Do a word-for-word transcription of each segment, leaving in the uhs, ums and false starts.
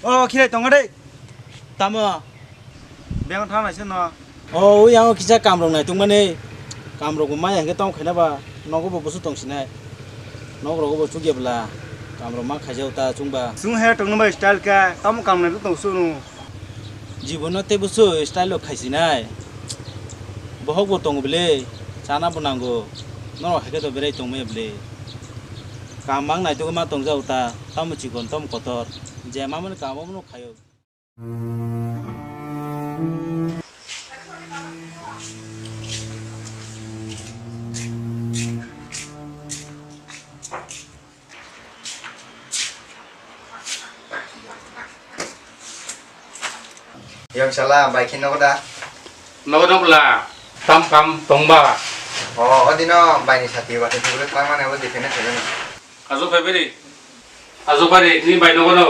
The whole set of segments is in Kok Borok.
O, khirai tongo de. Tamo? Beng thang naising no. O, ui, ang kisa kamrok nai tongmani. Kamrok bo maya hingke tong khaina ba. Nogo bo busu tong sinai. Nok rogo bo chukya bwla. Kamrok ma khaijao ta chungba. Sung he tongno bai style ka. Tamo kam nai tong sunu. Jibono tei busu style rok khaisinai. Bohok bo tongo bwle, chana bo nango. Norok hai khe to berai tongmaya bwle. Kam mang naitugwi ma tongjao ta, tamo chikon, tamo kotor. Je mamani kam obono khaio. Yang sala, bai khe nogo da? Nogo no bwla, tam kam tongba. O, o dino bai ni sati ba, sati bwle tang mane, o di phene phene. Ajo phai beri. Ajo bari, ni bai nogo no.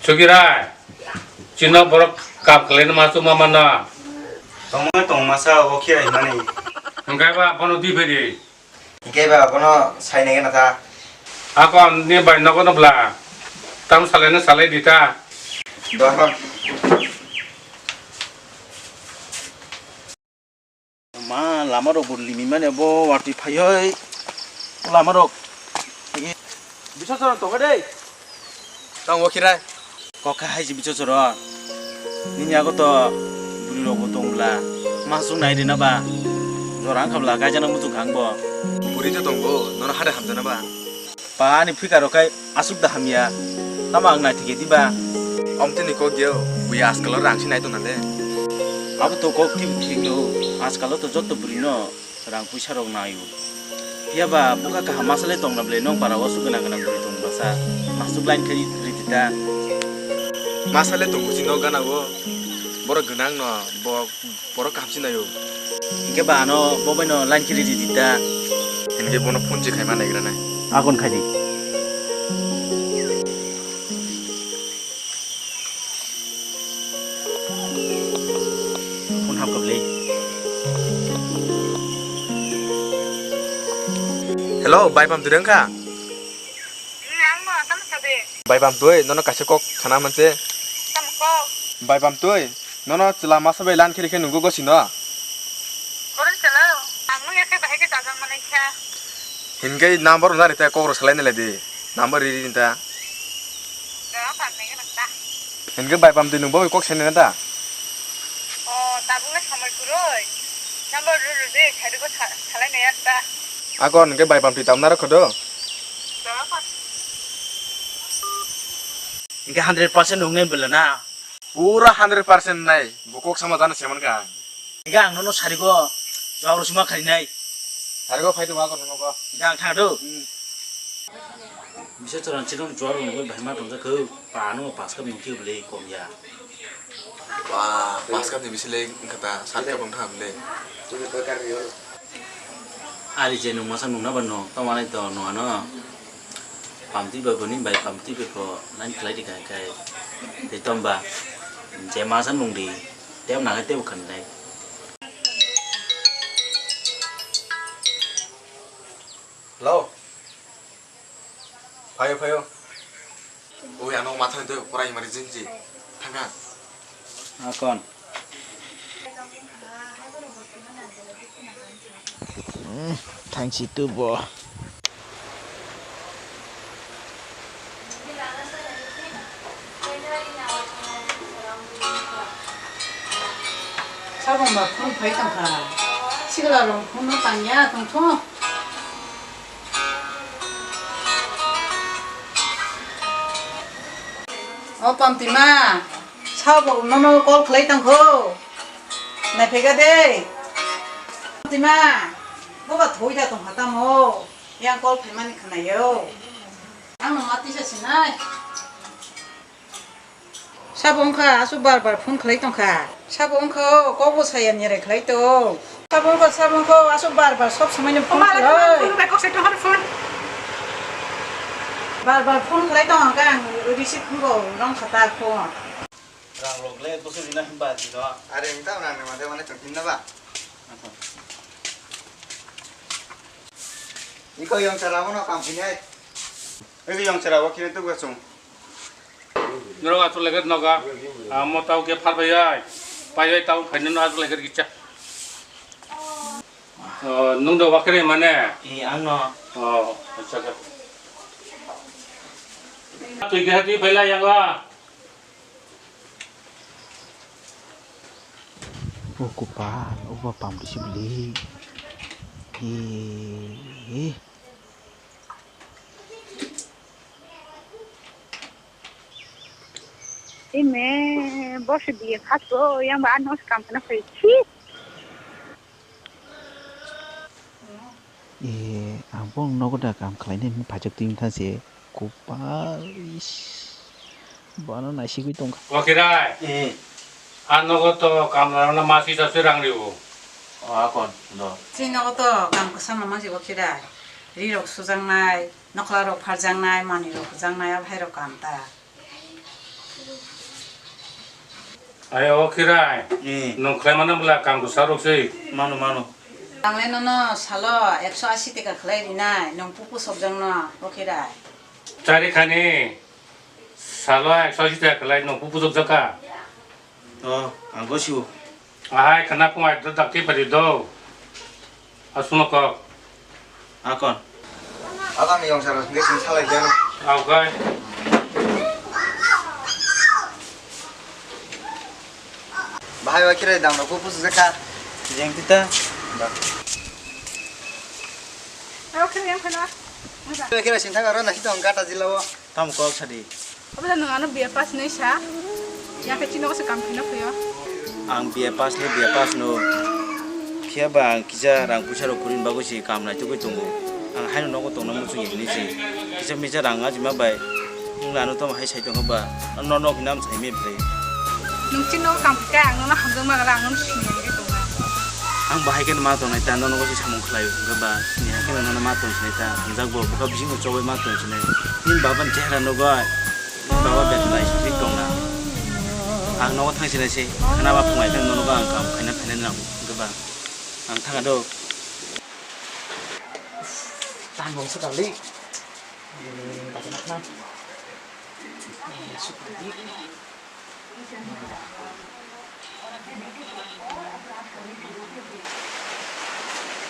Chukirai, chino borok kam khlai ma chu ma mana. Tongma tongma sa, o khirai mani. Hingkai ba bono di phai di. Hingke ba bono sai nai gana ta. Akon ni bai nogo no bla. Tam salai no salai di ta. Dohon. Ma lama rok bo limi mani bo watwi phai oi. Lama rok. Bisa chora tongo dei. Tang o khirai. Kok kha hai si bicho choro. Nini ago to bwrwi rok bo tong bla. Ma sung nai rina ba. Jora wngkha bla kaijana muchung kha ang bo. Bwrwi to tongo, nono hade hamjana ba. Pa ani phikaro kai aswk da hamya. Tamo ang naithok ya diba. Omtini kok geo, buya askalo rang si nai tong nale. Abo to kok thik thik no. Askalo to jotto bwrwi no. Rang puisa rok nai o. Phiya ba bwkha kaham masa le tong na bwle, nong para o aswk gwnang gwnang bwrwi tong masa. Masuk line khe riti ta. Masa le tong busi no gana o. Borok gwnang no, bo, borok kaham si nai o. Hingke ba ano bo bai no line khe riti ta. Hingke bono phone chi khai ma nai gra nai. Akon khai di. Phone hap kap le. Hello, bai pam twi rwng kha? Hmm, ang no, tamo sabi? Bai pam twi, nono kaisa kok sana manse. Tamo kok? Bai pam twi, nono chwla masa bai lan khiri khe nunggo gosi no. Koron chwla, ang no yakhe bahai khe chajak manai kha. Hingke number na rite kok ro salai nele di. Number ri ri ta. Doa pam nai gana ta. Hingke bai pam twi nungbo kok sene na ta. O, tabuk le samai kuroi. Number ri ri de, khai de ko sa-, salai nai ta. Akon hingke bai pam twi tam na rok khodo. Doa pam. Hingke hundred percent nung nai bela na. Pura hundred percent nai. Bo kok sama jana seman ka. Hingke ang nono sarigo. Jawab suma khai nai. Sarigo phai tong akon nono ko. Hingke ang thang do. Hmm. Bisa chwrang chikon chuwak rok nugwi bahai ma tongjakho, pa ano paskha nungkhe bwlwi komya. Ba, paskha ni bisingo wngkha ta, satkha bwlwi wngkha bwlwi. Ari je nung masa nungna ba no, tamo ani to no ano. Pamtwi ba bwni bai pamtwi ba ko line khlai di khai khai. Tei tomba je masa nungdi, tei nang tei khanai. Hello. Phaio, phaio. Oi, ano matha de pura emergency. Thangkha. Akon. Hmm, thangsi tu bo. Sabon ba phone phai tongkha. Sikla rong phone no tangya tongtho. O Pamtima, sabo nono call khlai tongkho. Naiphaikha de. Pamtima, boba thoi da tongkha tamo. Yang call phaimani khnaio. Ang no matisa sinai. Sabo wngkha, aswk bar bar phone khlai tongkha. Sabo wngkha, o, kokbo saya nyerai khlai tong. Sabo wngkha, sabo wngkha, o, aswk bar bar sob somai no phone khlai. Bar bar phone khlai tong hwnkhe ang receive wngkha, rwngkha ta phone. Rang rok le bwswk rina hwnba dino. Are wngkha rang ni mate mane chwng himna ba. Iko yang sara bono kam khinai. Egi yang chera wa kini tu ga sung. Norok achuk laikat noga, amo tau khe phar bai ai, pai bai tau khaina no achuk laikat kicha. Oh, nung do wakre mane? Eh, ang no. Oh, acha acha. Tui khe tui phaila yang wa. O kupal, o ba pam risi beli. Eh, eh. Ime, boss biye khato, yang ba ano skam kana phai chi. Eh, ang bo nogo da kam khlai nai phajak twi thang se, kupal, ish. Bano naisigwi tongkha. Wakirai. Eh. A nogo to kamlarokno masi sasu rang rio. O, akon, do. Chini nogo to kam kwchangma masi wakirai. Rirok sujaknai, noklarok pharjaknai, manwirok hujaknai, abhairok kam ta. Ayo, o khirai. Eh. Nwng khlai mano bwla kam kwsa rok se. Mano, mano. Tangle nono salo ekso asi taka khlai rinai, nwng pupu sokjakno, o khirai. Chari khani salo ekso asi taka khlai nwng pupu sokjak kha. Oh, ang gosio. Ahai, khana phung ai dakti pari do. Aswkno kok. Akon. Adang ni yong sara sini sini salai jano. Aokai. Bahai wa kirai dang rok pusu jaka. Jeng tita. Da. Ayo kiri yang kena. Kirai sini thang aro nasi dong kata jilao. Tamo kok sadi. Abla nwng ano B A pass nai sa. Yang khe chini nogo se kam khina phaio. Ang B A pass le B A pass no. Phiya ba ang kisa rang puisa rok kurin bagwi se kam nai tugwi tongo. Ang haino nogo tongna muchung ya hinwi se. Kisa misa rang ajima bai. Nwng ano tamo hai sai tongo ba. Ano nok hinam sai me bai. Nwng chini nogo kam khe ang nono hamjakma gala ang nono sini ya khe tongo. Ang bahai khe ma tongnai ta nono se samung khlai hwnkhe ba. Ni hai khe nono ma tong sinai ta. Hamjak bo bwkha bising no chobwi ma tong sinai. Nini baba ni chehra nogo. Baba bek nai sitrik tongna. Ang nogo thang sinai se. Khana ba phungai khe nono ang kam khaina phainai nang hwnkhe ba. Ang thanga do. Tang bong se kali. Bajana khna.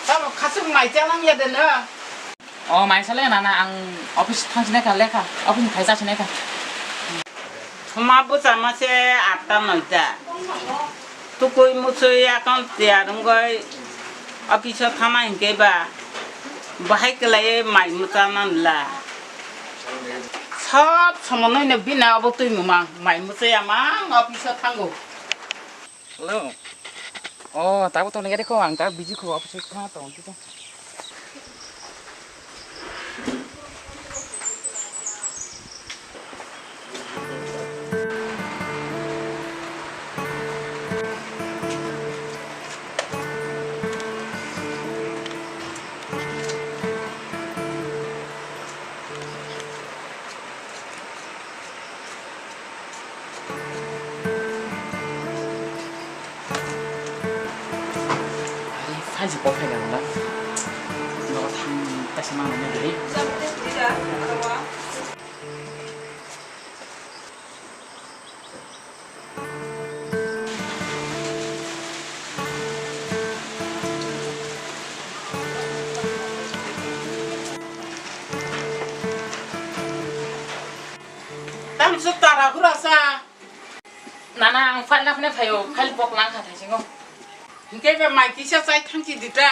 Tamo khasuk mai chalang ya de na. O, mai sale nana, ang office thang sinai kha, lekha, office ni phaisa sinai kha. Thuma bwchama se atta noita. Tukui muchui akon tiyar wngoi office o thama hinkhe ba bahai kwlaiwi mai mwchana nla. Sob somonoi no bina obo twi mumang mai mwchaya mang office o thango. Hello. Oh, tabuk tongna gari ko ang tabuk busy ko office o thang tong kito. Ai, file se kophai rang da. Nogo thang kaisa ma nang nai. Tamsu tara hura sa. Nana, ang file naphne phaio, file bok nang kha thaisingo. Hinkhe be mai kisa chai thangchi dita.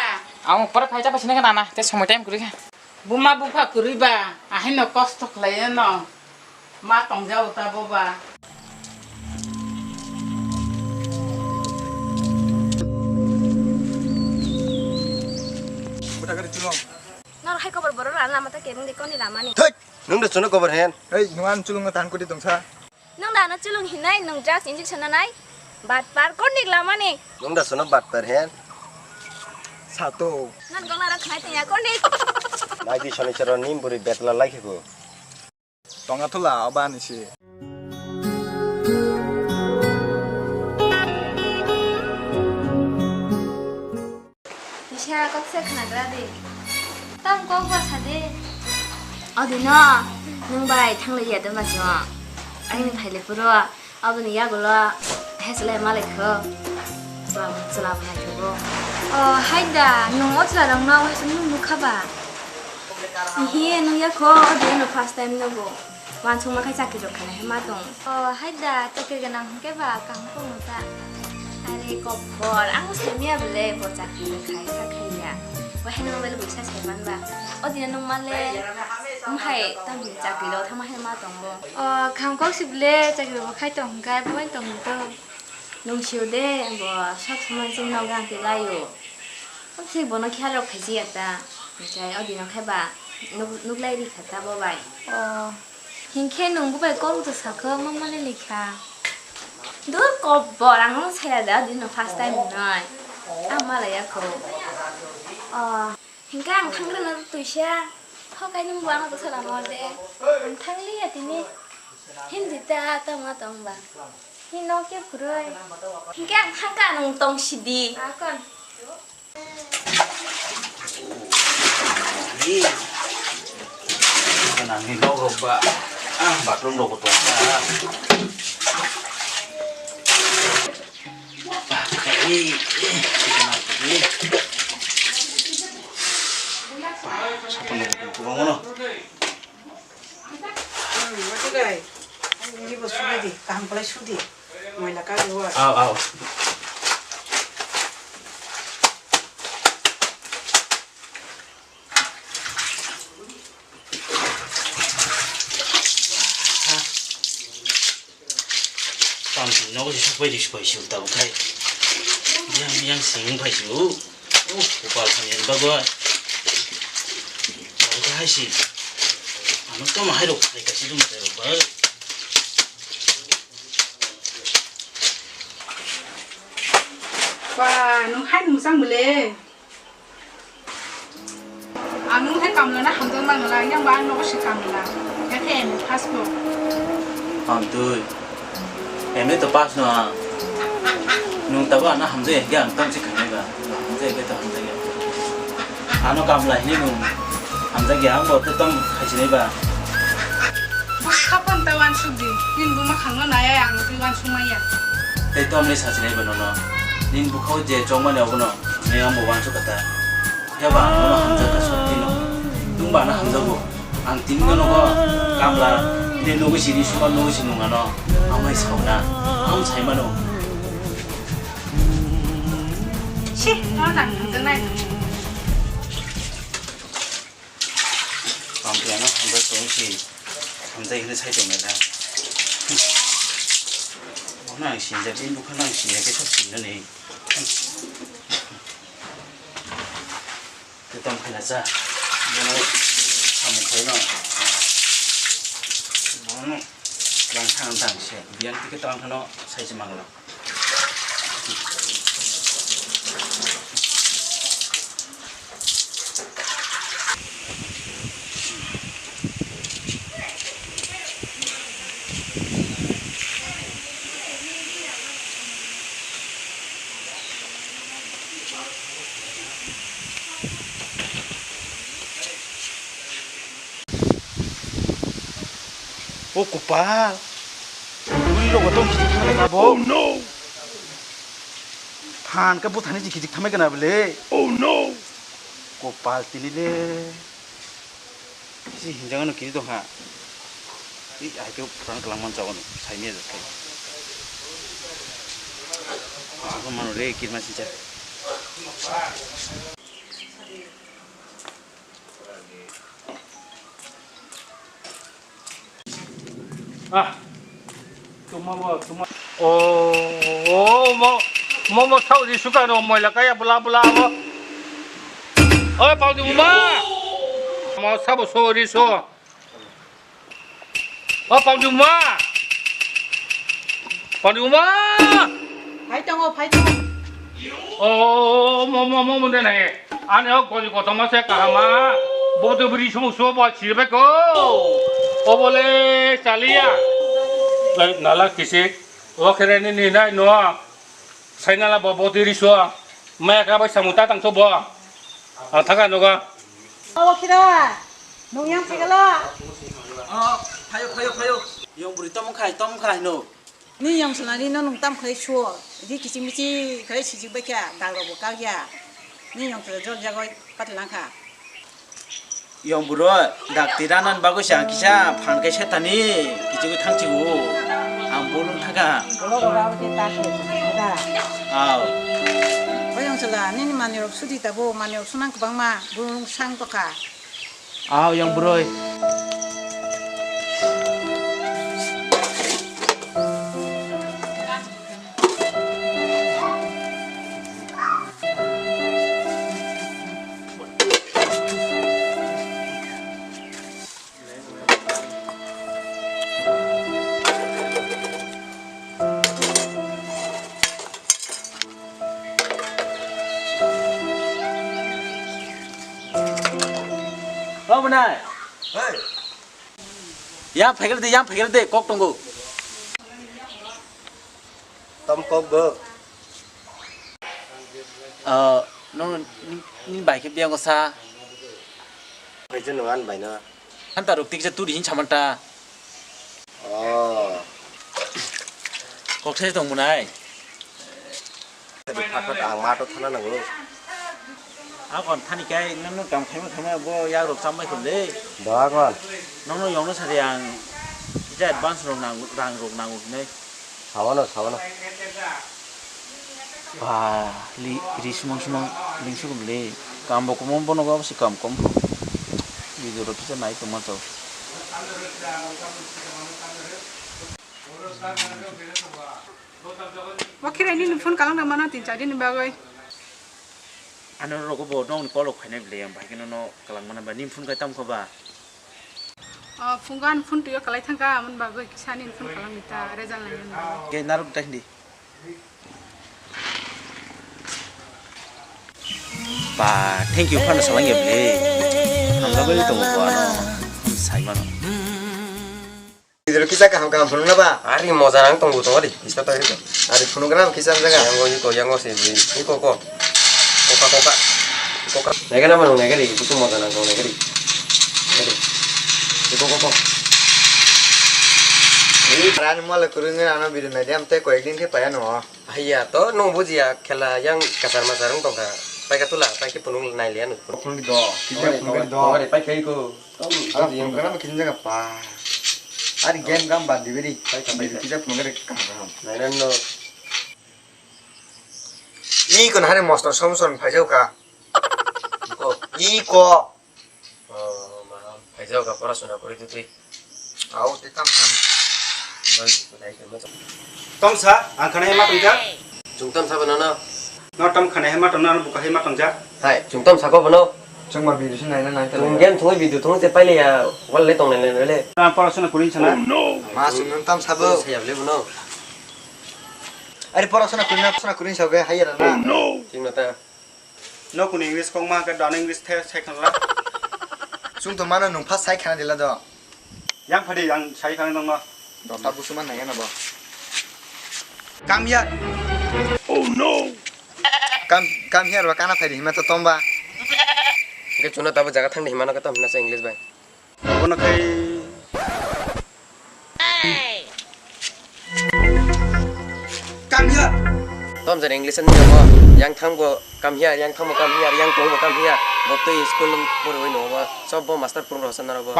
Ang pore phai cha pasinai nana, te somoi time kwrwi kha. Buma bupha kwrwi ba, ahaino kosto khlaiya no. Ma tongjao ta bo ba. Bwtha gari chulong. Nor hai kobor borok rana lama ta kebeng de koni lama ni. Thik, nung de chwngno kobor hen. Hei, nung an chulung no tan kudi tongsa. Nung da no chulung hinai, nung drugs injection nanai. Bat par kornik lama ni. Nung da chwngno bat par hen. Sato. Nan gong nara khnai tengya kornik. Nai di soni chero nim buri betla lai khe ko. Tonga thula oba ni si. Nisa kok se khnagra de. Tam kok ba sa de. Adi no. Nwng bai thanglaiya de majo. Aini phaile phuru aboni yagulo heslai malai kho. Chwla, chwla bo naithogo. O, haida, nwng o chwla rokno nwng nukha ba? Ihi, nwng ya kho, o de no first time nugo. Wansukma khe chakri rok khaina hai ma tong. O, haida, chakri gwnang hwnkhe ba kaham khe mungsa. Are kophor, ang bo saimanya bwle bo chakri rok khai kha khaiya. Bo haino mobile bo kisa saiman ba. O dina nwng male, nwng hai tamni chakri rok thangma hai ma tong bo. O, kaham kok si bwle chakri bo khai tong hwnkhe, bo bai tong to. Nwng sio de, bo sob somoi chini nogo ang twi laio. Tei bono khiyal rok khaisi ya ta. Hwnkhe o dino khe ba nuk-, nuklai ri kha ta bo bai. O, hinkhe nwng bo bai kok rwtwi sakho, ma malai lai kha. Dur kobor, ang no saya da, o dino first time hinoi. Ang malai ya kho. O, hinkhe ang thangna no tuisa. Hokai nwng bo ano bwsa lama orde. Ang thangliya tini. Hindi ta tongma tongba. Hino khe phuroi. Hinkhe ang thangka nwng tong sidi. Akon. Ni. Kanang ni nok rok ba. Ah, bathroom rok tong ka. Ba, kai, eh, kita nak pergi. Ba, siapa nak pergi? Kurang mana? Hmm, mati kai. Ini bos sudah di, kaham pelai sudi. Maila kali wa. Aw, aw. Tamsini nogo se sokpai di sokpai si tabuk khai. Biyang biyang sing phai si o. O kopal hamya ni bagwi. Tabuk khai si. Ano tamo hai rok khai kasi dum tai rok ba. Ba, nwng hai nwng chang bwle. Ang nwng hai kamla na hamjak mang la, yang ba ang nogo si kamla. Ya khe M A pass bo. Ang twi. M A to pass no ang. Nwng tabo ano hamjak ya, ang tong si khanai ba. Hamjak ya to hamjak ya. Ano kamla hini nwng hamjak ya, ang bo to tong khai sinai ba. Bwkha phone ta wansuk di, nini buma khangno naya ang twi wansuk maya. Tei to amni sasinai ba nono. Nini bwkha o je chongmani obono, ne ang bo wansuk kha ta. Phiya ba ang nono hamjak kha sotwi no. Nwng ba ano hamjago. Ang tini no nogo kamla, tei nogo sini suka nogo si nung ano. Amai sauna, ang sai mano. Si, no nang hamjak nai. Kampiyano hamjak tong si hamjak hino sai tong mela. Bono ang sinjak, bini bwkhano ang sinjak khe sob sinjani. Tei tong khaina cha. Bono samung khaino. Bono lang thang thang se. Biyang tike tong khano sai se mangla. O kopal. Bwrwi rogo tong kichik thangkha bo. Oh no! Phan khe bwthani se kichik thamai kana bwle. Oh no! Kopal tini le. Si hinjak ano kini tongkha. I ai khe phuran kwlangma jagao saimaya jak khai. Jagao mano le kirma sincha. Ah. Tuma bo, tuma. Oh, oh, mo, mo, mo, sao di suka no, mo la kaya bla, bla, mo. Oi, pau di uma. Mo sabo so ri so. O Pamjuma! Pamjuma! Phai tongo, phai tongo. O, mo, mo, mo, mo, de nai. Ani o koi kothoma se kahama. Bodo bri sumu so bo chirbe ko. O bole chaliya. Nala kisi. O khere ni ni nai no. Sainala bo botiri so. Maya ka bai samu ta tang so bo. Ang thaka noga. O khira. Nung yang phai gala? Oh, phayo, phayo, phayo. Yong bwrwi tamo khai, tamo khai no. Ni yong salani no nung tam khai suo. Di kichi michi khai sijik bai kha, dag rok bo kak ya. Ni yong sala jol jagoi pat lang kha. Yong bwrwi, dak twi ranan bagwi sa kisa phan kai setani kichi gwi thang chigo. Ang bulu thaka. Bolo rok abo khe ta khe da. Aw. Bai yong sala, nini manwi rok sudi tabo, manwi rok sunang kwbangma, bulu sang tokha. Aw, yang bwrwi. O bwnai. Hey. Yang phaikar de, yang phaikar de, kok tongo. Tam kok bo. Ah, no, ni, ni bai khe biang sa. Phaisa no an bai na. Anta ruk tik sa turi hin chamanta. Oh. Kok thai tong munai. Tadi phakat ang mato thana nango. Akon thani kai nang nang kam khaima khaima bo yak rok chambai khun le. Ba kon. Nang no yong no sari ang. Ija advance rok nang rang rok nango hinai. Sawano, sawano. Ba, li, ri sumang sumang ling sukum le. Kam bo kumon bono go si kam kom. Video rok kisa nai tongma chao. Bo khirai nini phone kalang da mano tin char din bagwi. Ano rogo bo nokni kolok khainai bwle ang bai khe nono kalang mana ba nini phone kai tam kho ba. O phungan phun tuyo kalai thangka, amon bagwi kisa nin phun kalang nita, result nai nani. Ke naruk dai hindi. Ba, thank you, phano salang ya ble. Hamla bai tongo bo ano. Sai mano. Idro kisa kaham kaham phunung na ba? Ari moja nang tongo tongo di, kisa to iko. Ari phunung gram kisa jaga. Yango iko, yango se, iko ko. Koka, koka. Koka. Naga na manung naga di, busu moja nang tongo naga di. Iko, iko, iko. Ini peran mula kurungin ano bidu na diam te koyek din ke paya no. Haiya to, nung bujiya khela yang kasar masar wng tongkha. Paika tula, paika phunung nai liya nung. Phunung di do. Kisa phunung di do. Pai kai ko. Ala phunung kana ma kisa jaga pa. Ari game gam bad di beri. Paika, paika. Kisa phunung kana kaham kaham. Nai nan no. Iko na hari mostor som son phai jauka. Iko. Iko. Oh, ma, phaijao ka porasuna kori tu twi. Au, te tam tam. Bai, budai ke ma. Tom sa, ang khana hema tongja. Chung tam sa banana. No tom khana hema tongna, no buka hema tongja. Hai, chung tam sa ko bano. Chung ma video sin naina nai ta. Chung game thung video thung se paile ya, wal le tong le le le. Na porasuna kori sana. Ma sung tam sa bo. Saya bole bano. Ari porasuna kori na, porasuna kori sa ge, hai ya na. Ting na ta. Nokni English kok ma hwnkhe dono English the sai khna la. Chwng to mano nwng first sai khna dila do. Yang phadi yang sai khna nongno. Dota busu man nangya na bo. Come here. Oh no. Come, come here ba kana phai di hima to tomba. Hwnkhe chuna tabo jaga thangdi hima no khe tom hina sa English bai. Bono khai. Come here. Tom jani English ni mo. Yang thang bo come here, yang thang bo come here, yang tong bo come here. Bo twi school pori oi no ba. Sob bo master purung rosa na bo.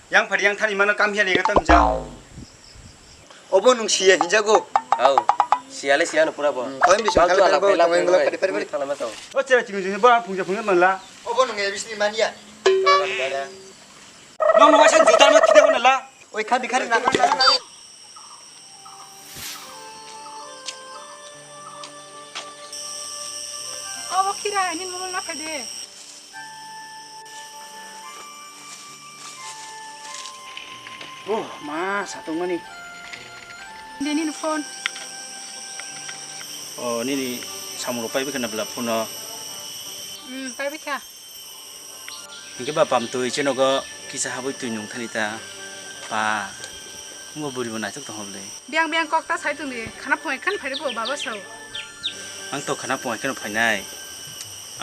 Yang phari yang thani mano come here ni ga tam ja. Obo nung siya hinjago. Au. Siya le siya no pura bo. Hmm, koi mi sung Paltu kala ala kala pela kala pela kala pela pela pela. Kala ma to. O chera ching jing bo phungja phungja manla. Obo nung A B C D mania. Nong nong waisa juta no khide hona la. Oi khadi khadi na. Obo khira ni mumul na phade. Oh, ma, satung mani. Nini phone. Oh, nini samung rok pai bikha na bela phone o. Hmm, pai bikha. Hingke ba pam twi chenogo kisa habwi twi nung thani ta. Pa, mo buri bo naithok tong hobli. Biyang biyang kok ta sai tongdi, khana phungai khan phai rwbo baba sao. Ang to khana phungai kheno phainai.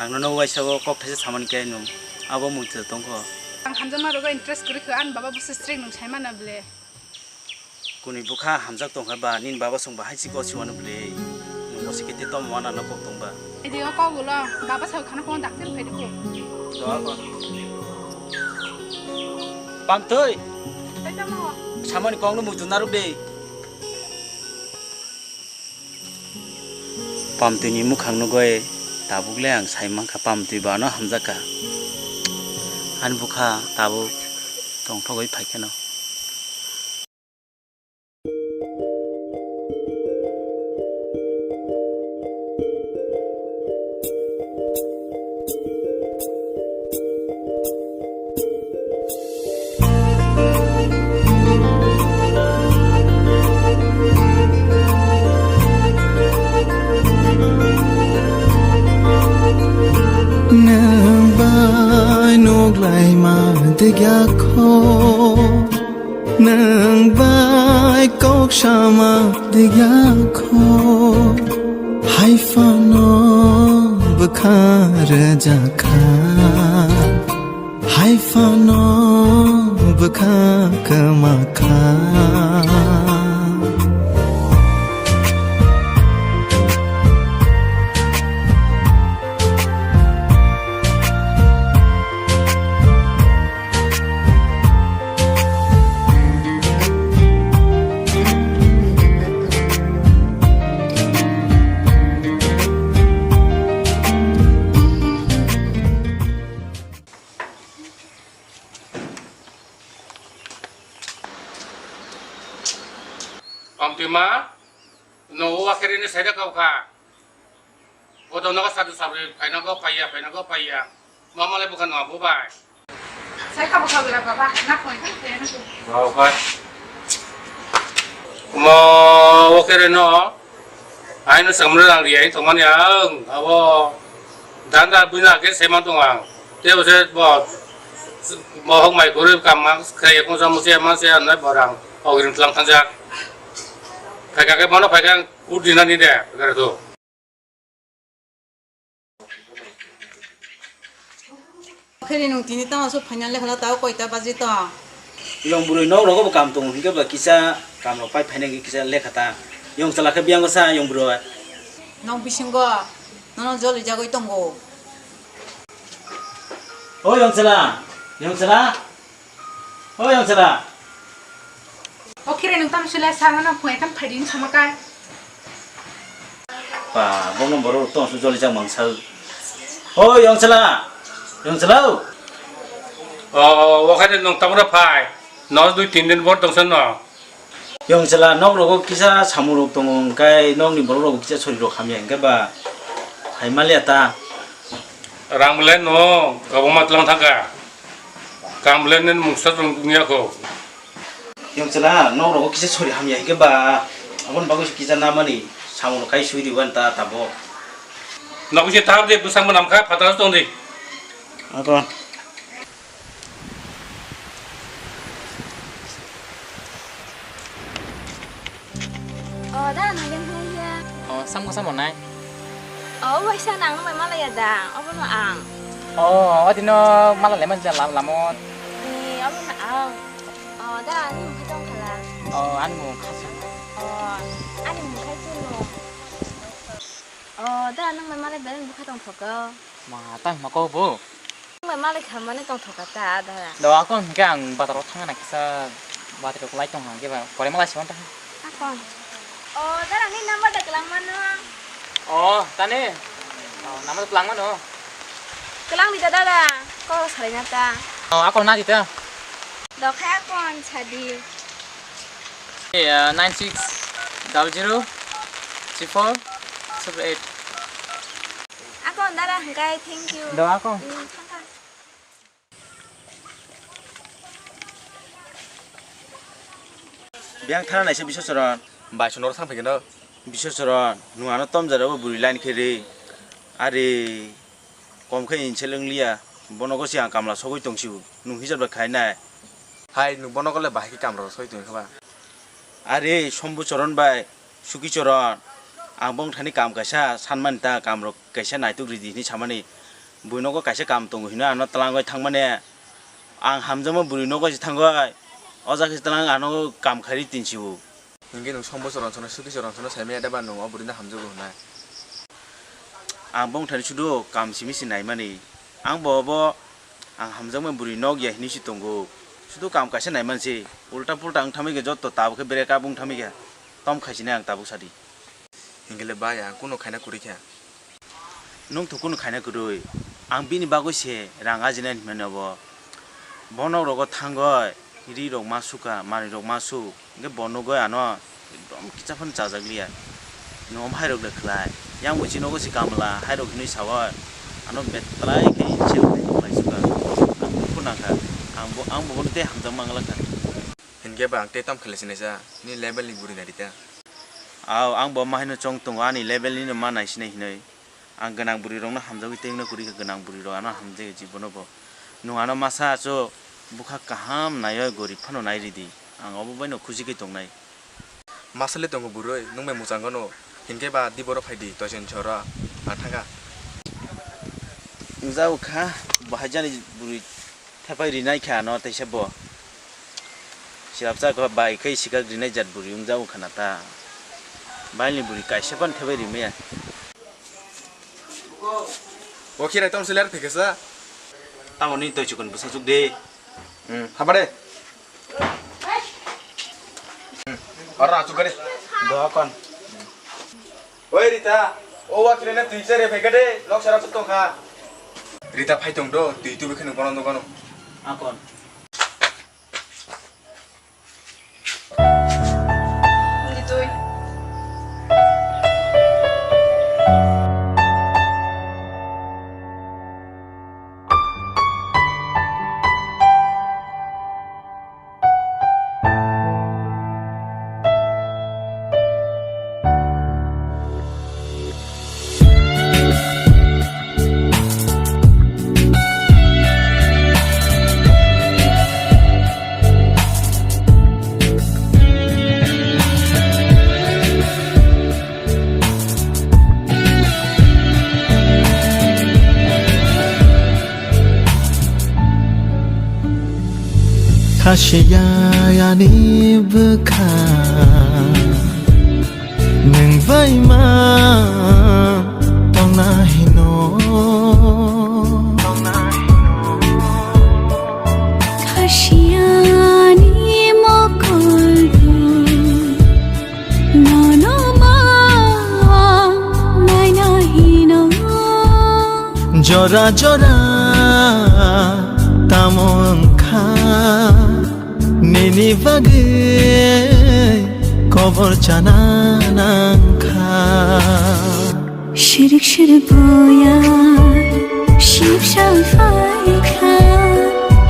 Ang nono waisa o kok thaisa samani khe nung abo mungsa tongkho. Ang hamjakma rogo interest kwrwi kha, ani baba bo se strict nwng sai mano ble. Kuni bwkha hamjak tongkha ba, nini baba chwng bahai si gosi wano ble. Nwng bo se kete tom wana no kok tongba. Idi o kok ulo, baba sa khana phone daktir phai dikho. Doa ko. Pamtwi. Samani kong no muju naruk de. Pamtwini mukhang nugwi tabuk le ang sai mankha, pamtwi bo ano hamjakha. Ani bwkha tabuk tongthogwi phaikheno. Nwng bai nuklaima degya kho, nwng bai kok sama degya kho, hai phano bwkha rwjakha. Hai phano bwkha kwma kha. Pamtwi ma, no o akhiri ni saida kau kha. Bodo nogo sadu sabri, phaina go phaiya, phaina go phaiya. Mama le bukha no abo bai. Sai kha bukha gra baba, na khoi kha te na. Wow, khai. Mo, o kere no. Aino samra lang ri, aino thongmani ang, abo danda buina ke seman tong ang. Te bo se bo, bo hok mai kore kam ang, kaya kong sa mo se ma se anai borang, ogrim tlang thangjak. Khai ka ke bono phai kang, ur dinani de, gara to. Khiri nung tini tamo so final lekha la tao koita baji to. Yong bwrwi nok rogo bo kam tongo hinkhe ba kisa kam rok pai phaina hinkhe kisa lekha ta. Yong chala khe biyang sa yong bwrwi. Nok bisingo nono joli jagoi tongo. O yong chala, yong chala. O yong chala. O khiri nung tamo sila sa nono phungai kam phaidi ni sama kai. Pa, bongno borok tong su joli jak mang sa. O yong chala. Yong chala. O, o khade nung tamo phai. No dui tin din bor tong sa no. Yong chala nok rogo kisa samung rok tongo hwnkhe nokni borok rok kisa sori rok hamya hwnkhe ba hai maliya ta. Rang belai no kwbangma tlang thangkha. Kam belai nini mungsa rwng wngya kho. Yong chwla, nok rogo kisa sori hamya hinkhe ba, aboni bagwi se kisa namani samung rok kai sui rwban ta tabok. Nok bisi tar de bwsang bo namkha, phataro tong di. Abo. O, da, nang yang hai ya. O, sam ko sam nai. O, waisa nang nang mai mala ya da. Obo no ang. O, o dino mala le man ja lam lamon. Ni, obo no ang. O, da, ani mukha tong khala. O, ani mukha. O, ani mukha tu no. O, da, nang mai mala beren bukha tong thoko. Ma, tang ma ko bo. Nang mai mala khamani tong thoka ta, da. Do, akon hingke ang batar o thang na kisa batar o lai tong hangke ba. Pore mala siwan ta. Akon. O, dara ni number da kelang mano. O, tani. O, number kelang mano. Kelang di ta dara. Ko salai na ta. O, akon na di ta. Dokhai akon sadi. Eh, nine six double zero three four triple eight. Akon dara hingkai thank you. Do akon. Hmm, thangka. Biyang thana naisa Biswacharan. Bai, sono thang phai keno. Biswacharan, nwng ano tom jora bo bwrwi line khe ri. Are, kom khe insel wng liya. Bono gosi ang kamla sogwi tong sio. Nwng hijab bai khai nai. Hai, nwng bono gole bahai khe kamla sogwi tong kha ba? Are, Sombu Charan bai. Suki Choron, ang bong thani kam kaisa sanmani ta, kam rok kaisa naituk ridi hini samani. Buinogo kaisa kam tongo hino ano twlangwi thangmani. Ang hamjakma bwrwi nogo se thangwi, o jaga se twlang ano kam khairi tinsiwo. Hinkhe nwng som bosor ronsono, sukhi se ronsono saimaya da ba nwng o bwrwino hamjago hwnwi? Ang bongthani sudu kam simi se naimani. Ang bo bo ang hamjakma bwrwi nok ya hinwi se tongo. Sudu kam kaisa naimansi. Ulta pulta wng thamwi khe jotto tabuk khe break up wng thamwi khe tom khaisinai ang tabuk sadi. Hinkhe le bai ang kuno khaina kwrwi kha. Nwng to kuno khaina kwrwi. Ang bini bagwi se rang ajinai hinmani obo. Bo nok rogo thangwi ri rok ma suka, manwi rok ma su. Hinkhe bo nugwi ano ekdom kicha phano chajakliya. Nwng omo hai rok le khlai. Yang bo chini nogo se kamla hai rok hinwi sawi. Ano betrai khe se rok khlai suka. Ang dukhu nangkha. Ang bo, ang bo bono tei hamjakma wngla kha. Hinkhe ba ang tei tamo khlai sinai sa, nini level ni bwrwi nai rita. Aw, ang bo ma haino chong tongo, ani level ni no ma nai sinai hinwi. Ang gwnang bwrwi rok no hamjagwi tei wngna kwrwi kha, gwnang bwrwi rok ano hamjagwi jibono bo. Nwng ano masa acho bwkha kaham naiwi gorib phano nai ridi. Ang obo bai no khusi khe tongnai. Masa le tongo bwrwi, nwng bai mwchang gano. Hinkhe ba di boro phai di, toisen chora. Ang thangkha. Wngjago kha, bo haijani bwrwi. Thepai rinai kha ano teisa bo. Sirapsa kha bai khai sikak rinai jat bwrwi wngjago khana ta. Bailni bwrwi kaisa phano thepai rimaya. O khirai tong seler phekesa. Tamoni toi chukun bwsa chuk de. Hmm, habare. Hmm, ora chuk gare. Dokon. Oi Rita, o wa khilena twi chare phai kade, lok sara chuk tongkha. Rita phai tong do, twi tubui kheno bono nugano. Akon. Khasiya ani bwkha nwng bai ma tongna hino. Khasiya ani mokol nono ma naina hino. Jora jora tamo wngkha, nini bagwi kobor chana nangkha. Shirik shirik boya, ship shawi phaikha,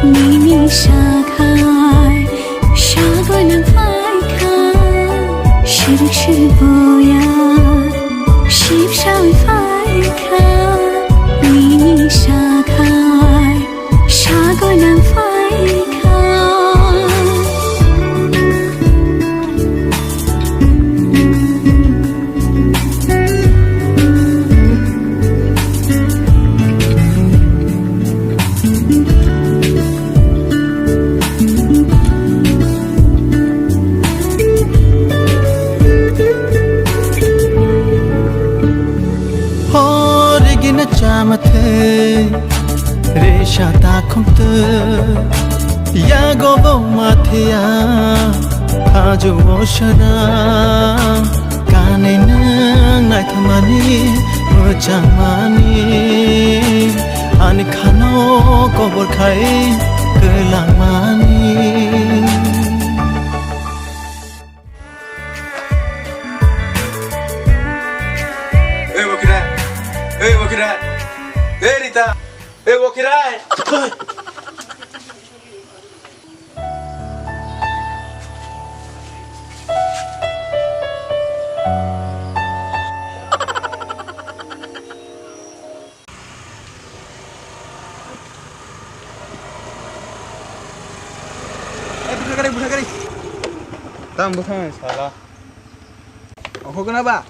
nini sakhai, sagoi nang phaikha. Shirik shirik boya, ship shawi phaikha, nini sakhai, sagoi nang phaikha. Hor gina chama thei. Resa takhum twi yago bo mathiya, ajo o sana kanwi nwng naithokmani mwchangmani, ani khano kobor khai kwlangmani. Ei Bokira, ei Bokira, ei Rita. Ei, bo kirai. Eh, bwtha gari, bwtha gari. Tang bwthang sala. Oho gana ba.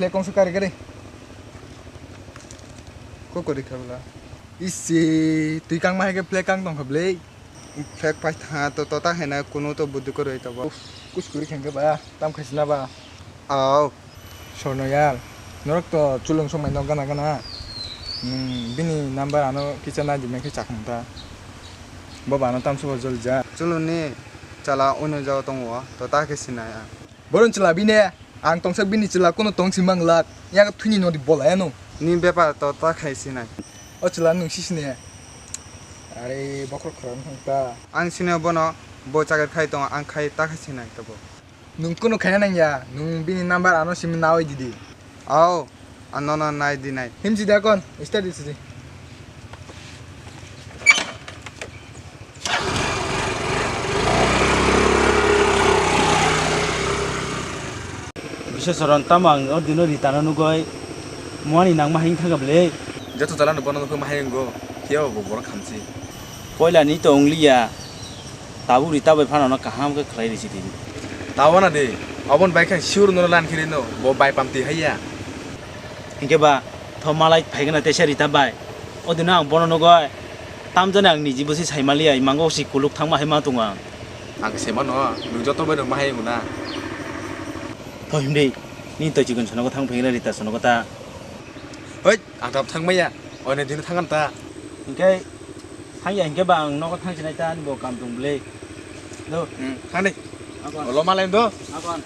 Kle kongsa kari kari. Ko kori khabla. Isi, twi kangma hai khe flag kang tong kha bwlwi. Flag pai tha to, to ta hai na kuno to budi kwrwi to bo. Uff, kuskuri khe ba, tam khaisina ba. Aw. Sorno yar, norok to chulung songmai no gana gana. Hmm, bini number ano kisa nai di, mai khe chakmung ta. Bo ba ano tamsok o jol ja. Chulung ni chala ono jao tongo, to ta khe sinai ang. Boron chwla bini, ang tongsa bini chwla kuno tong si manglak. Yak thwini nodi bola ano. Ni bepar to ta khai sinai. O chwla nung si sine. Are bokhorok khorang thang ta. Ang sine bono, bo chakri khai tongo, ang khai ta khai sinai to bo. Nung kuno khaina nangya, nung bini number ano simi nawi didi. Aw, ano no nai di nai. Himsi da kon, start di sidi. Biswasaran tamo ang o dino Rita no nugoi muani nangma hing thangkha bwle. Joto jala no bono nukho mahai wngo, phiya bo borok khamchi. Poila ni to wngliya. Tabuk Rita bai phano no kaham khe khlai risi di. Tawana de, obon bai khe sure no lan khiri no, bo bai pamti haiya. Hinkhe ba, tho malai phaigana teisa Rita bai. O dino ang bono nugoi, tamjani ang niji bwsi saimaliya, imango si kuluk thangma hai ma tongo ang. Ang se mano, nwng joto bai no mahai wngo na. Tho himdi, ni to chikon sonogo thang phaigana Rita sonogo ta. Hoi, ang tam thangmaya, oine dino thangan ta. Hinkhe, thangya hinkhe ba ang nogo thang sinai ta, ani bo kam tong bwle. Do. Hmm, thang de. Akon. Olo malai do. Akon.